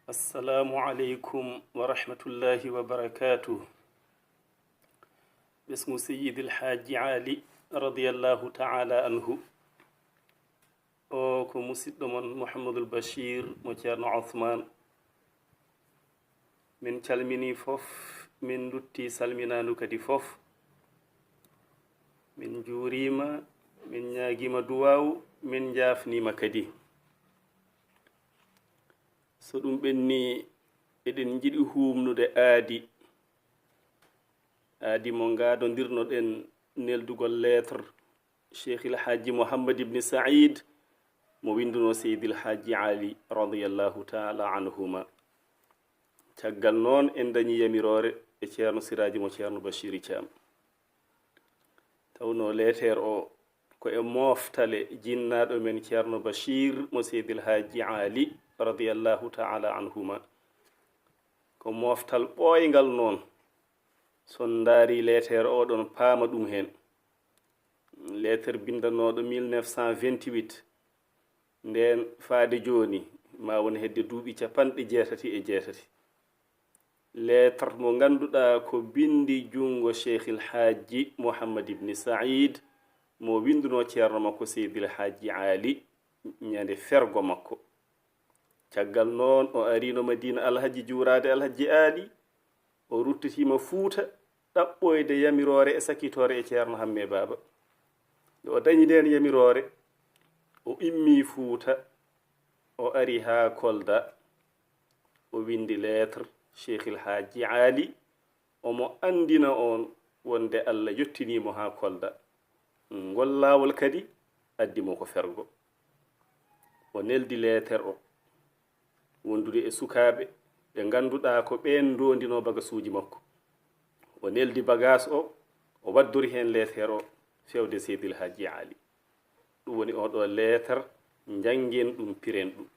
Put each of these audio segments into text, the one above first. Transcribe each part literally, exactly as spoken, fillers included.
Assalamu aleykum wa rahmatullahi wa barakatuh. Ɓesngu Seyyidil Haaji Ali radiyallahu ta'ala anhu. O ko musiɗɗo mon Mouhamadul Bachir mo Ceerno Ousmane. Min calminii fof, min nduttii salminaandu kadi fof. Min njuuriima, min ñaagiima duwaawu, min njaafniima kadi. So ɗum ɓennii, eɗen njiɗi huumnude aadi, aadi mo ngaadondirnoɗen neldugol lettre Cheikh El Hadji Mouhammad Ibn Saïd mo winndunoo Seydil Haaji Ali radiyallahu ta'ala anhuma. Caggal noon, en dañii yamiroore e Ceerno Siraaji mo Ceerno Bachiri Caam. Tawnoo leeteer o ko e mooftale jinnaaɗo men Ceerno Bachir mo Seydil Haaji Ali radiyallahu ta'ala anhuma. Ko mooftal ɓooyngal noon. So on ndaari leeteer o, ɗon paama ɗum heen. Leeteer binndanooɗo mille neuf cent vingt-huit, ndeen faade jooni, ma won hedde duuɓi capanɗe jeetati e jeetati. Leetar mo ngannduɗaa ko binndi junngo Cheikhil Haaji Mouhammad Ibn Saïd, mo winndunoo ceerno makko Seydil Haaji Ali, ñande fergo makko. Caggal noon, o ariino Madiina Alhaji juuraade Alhaji Ali, o ruttitiima Fuuta, ɗaɓɓoyde yamiroore e sakitoore e Ceerno Hammee Baaba. Nde o dañi ndeen yamiroore, o immii Fuuta, o ari haa Kolda, o winndi lettre Cheikhil Haaji Ali, omo anndina on wonde Allah yottinii mo haa Kolda. Ngol laawol kadi addi mo ko fergo. O neldi leeter o, wondude e sukaaɓe ɓe ngannduɗaa ko ɓeen ndoondinoo bagasuuji makko. O neldi bagaas o, o waddori heen leeter o, fewde Seydil Haaji Ali. Ɗum woni oo ɗoo leetar, njanngen ɗum, piren ɗum.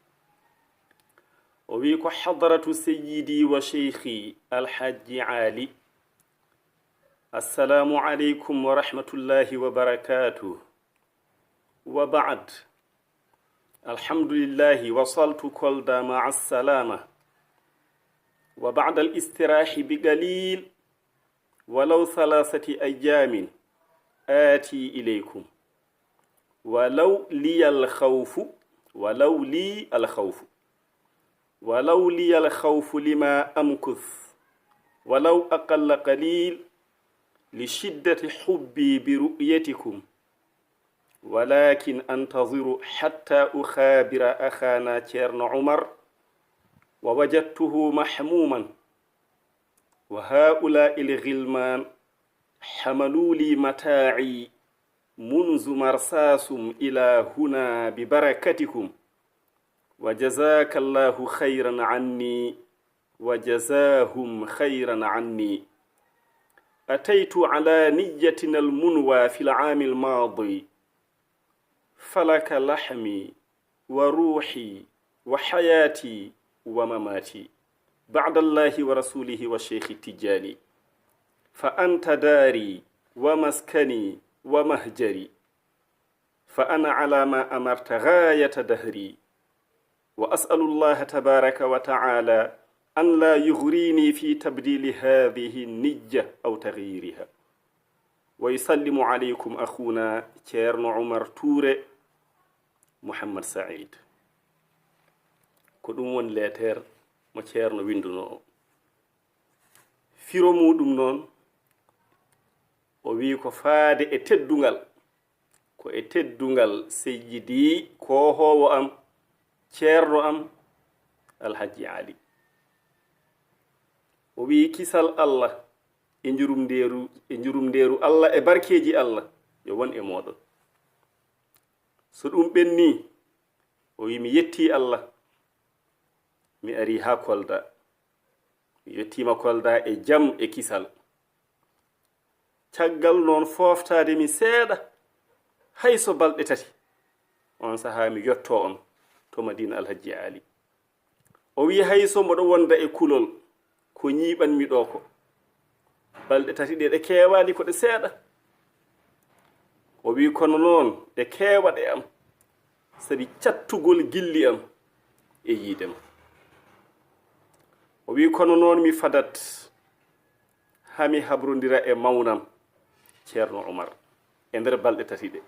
O wii ko: Hadaratu Seyyidi wa Sheykhi Alhajji Ali. Assalaamu aleykum wa rahmatullahi wa barakaatuh. Wa ba'd. Alhamdulillahi, wasaltu Kolda ma'a salama. Wa ba'da al-istirahi bi qalil, walaw thalathati ayyamin, ati ilaykum. Walaw li al-khawfu, walaw li al-khawfu. Walaw li al-khawfu lima amkuth, walaw aqalla qalil, li shiddati hubbi bi ru'yatikum. Walakin antaziru hatta ukhabira akhana Ceerno Umar, wa wajadtuhu mahmuman. Wa haula'i al-ghilman hamalu li mata'i munzu marsasum ila huna bi barakatikum. Wa jazakallahu khairan anni, wa jazahum khairan anni. Ataitu ala niyyatina al-munwa fi al-ami al-madi. Falaka lahmi, wa ruhi, wa hayati, wa mamati. Ba'da Allahi wa rasulihi wa Sheikh Tijani. Fa anta dari, wa maskani, wa mahjari. Fa ana ala ma amarta ghayata dahri. Wa as'alu Allaha tabaraka wa ta'ala an la yughrini fi tabdili hadhihi niyya aw taghyiriha. Wa yusallimu alaykum akhuna Ceerno Umar Touré Mouhammad Saïd. Ko ɗum woni leeter mo Ceerno winndunoo o. Firo muuɗum noon, o wii ko faade e teddungal, ko e teddungal Seyyidi koohoowo am, ceerno am, Alhajji Ali. O wii kisal Allah e njurumndeeru, e njurumndeeru Allah e barkeeji Allah yo won e mooɗon. So ɗum ɓennii, o wii mi yettii Allah, mi arii haa Kolda. Mi yettiima Kolda e jam e kisal. Caggal noon fooftaade mi seeɗa, hay so balɗe tati, on sahaa mi yottoo on to Madiina Alhajji Ali. O wii hay so mboɗo wonda e kulol, ko ñiiɓanmi ɗoo ko. Balɗe tati ɗe, ɗe keewaani, ko ɗe seeɗa. O wii kono noon ɗe keewa ɗe am, sabi cattugol gilli am e yiide ma. O wiyi, kono noon mi fadat haa mi habrondira e mawnam Ceerno Umar e nder balɗe tati ɗe.